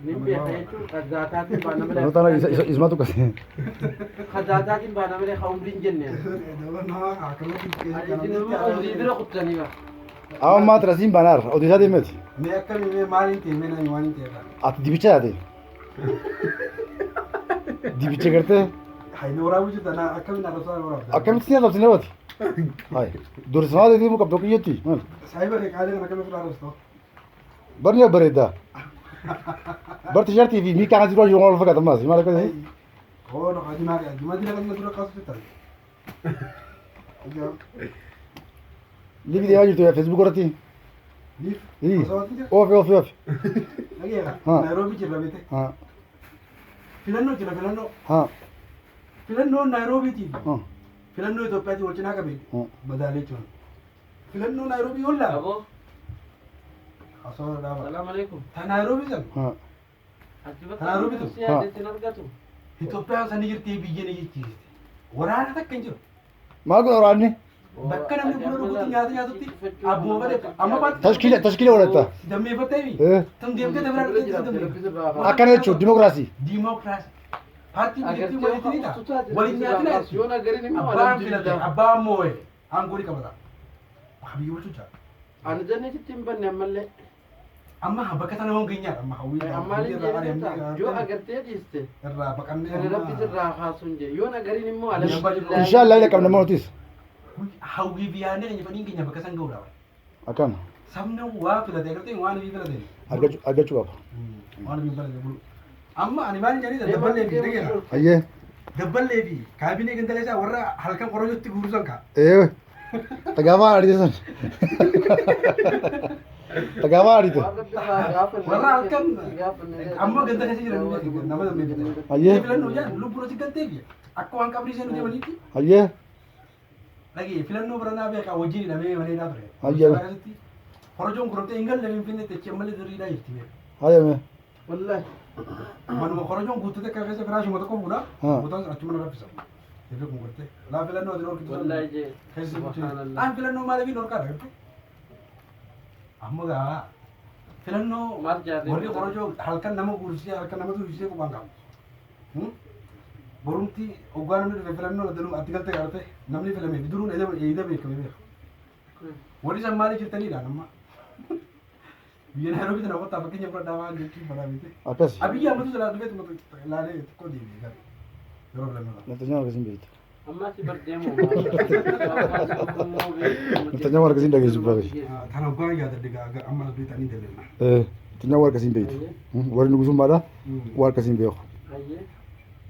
Nin beeka jechuun kazaataatiin baana malee. Barnoota ismaatu qase. Kazaataatiin baana malee ka umriin jenneen. Isin immoo umrii bira kuttanii bara. Amma maa tirasiin banaar odeessaa deemeti. Mee akkamii mee maaliin ta'e mee nami waan ta'e Ati dibicha taate. Dibicha gartee Hayni waraabuu jirta na akkamiin arrabsaa waraabda. akkamitti si arrabsine wati. Hai dursimaa deemuu qabdu kiyyetti. Maal? Saayiba kee qaalee kana akkamiin ofirraa arrabsita? Barni bareeda. Bar tishartii fi miikaa kan jiru wal fakkaata ammas maal akkasii? Oo no jimaa jimaa dila kan dura kaasu jirta. Liivi deemaa jirtu Facebook irratti. Liif. Ii. Osoo wanti jira. Oofi oofi oofi. Dhageera. Ha. Naayiroobii jirra beete. Ha Filannoo jira filannoo. ha Filannoo Naayiroobiitii fi ha. filannoo Itoophiyaatii wal cinaa qabe Ha. madaalee jechuudha. Filannoo Naayiroobii yoo laalu. Aboo, Osoo dhaaba. salaam alaikum. Ta Naayiroobii sana Ha. Achi bakka Naayiroobii si yaadetti argatu. Itoophiyaan sani jirti biyya ni jijjiirti. Waraana takka hin jiru. Maal godha waraanni? Bakka namni buna dhugutti nyaata nyaatutti abbuma malee amma baatti Tashkiila tashkiila godhatta. dammeeffattee fi Eh. tun deemtee dabraa dhuftee dammeeffatte. Akkana jechuun dimokiraasii. Diimookiraasii. Paartiin biyyattii Agartee walitti ni ta'a. ututaa Waliin nyaatina jirti. Yoon agarin immoo Abbaan filate alhamdulillah. abbaan moo'e aangoo ni qabata. Waa biyya bulchu jira. Ani jannatitti hin banne ammallee. Amma bakka tana hoon geenyaadha amma hawwii Ammaaliin jedhee yoo agartee dhiiste irraa baqannee kan rabbi sirraa kaasuun jee yoon agariin immoo alhamdulillah. Inshaallah ila qabna mootis. Hawwii biyyaanee keenya fedhiin keenya bakka san ga'uudha. Akkana Sabni waa filate agartee waan ofii filate. argachuu argachuu qaba. Waan ofii filate bulu. Amma ani maal jedhanii dabballee fi dhageera. Ayyee. Dabballee fi kaabinee ganda isaa warra halkan qoronyootti guursan kaa. Ee. Tagaafaa ariite san. Tagaafaa ariite. Warra halkan amma ganda keessa jiran nama dammeeffate. Ayyee. Filannoo jedhan lubbuun asii galtee fi akka waan qabrii seenuu deemaniitti Ayyee. dhagee filannoo baranaa beekaa wajjin hidhamee maleedhaa ture. Ayyee. Akkasitti korojoon gurgurtee hin galle finfinneetti achi ammallee dirriidhaa jirti beekaa. Hayyame. Wallahi. Manuma korojoon guuttute akka keessa firaashuma tokko fuudha. Ha. Guutaan sun achuma raffisa. Irri kun gartee. Laa filannoo ati dhorkitu sun Wallahi jee. keessa bulchee. Subhaanallah. Aan filannoo maaliif hin dhorkaadha gartee? Amma gaa filannoo Maal jaarree warri korojoo halkan nama guursisee halkan nama tuursisee qubaan qabu. Borumti hoggaa namni dhufe filannoo addanuu atti galtee garte namni filame duruun eeda beekame beeka. Warri san maaliif jirtaniidha amma? Biyya Naayiroobii tana kottaa fakkeenya fudhadhaa waan jechuun badaa beekte. Akkas. Abiyyi Ahmadu silaa dhufee tuma laalee xiqqoo deebi'e gara yeroo filannoo dha. Naftanyaa akkasiin beektu. Amma si bardeemu. Naftanyaa waan akkasiin dhageessu babe. Tana hoggaa yaadadde gaa amma as beektanii dalleena. Naftanyaa waan akkasiin beektu. Warri nugusummaadha waan akkasiin beeku.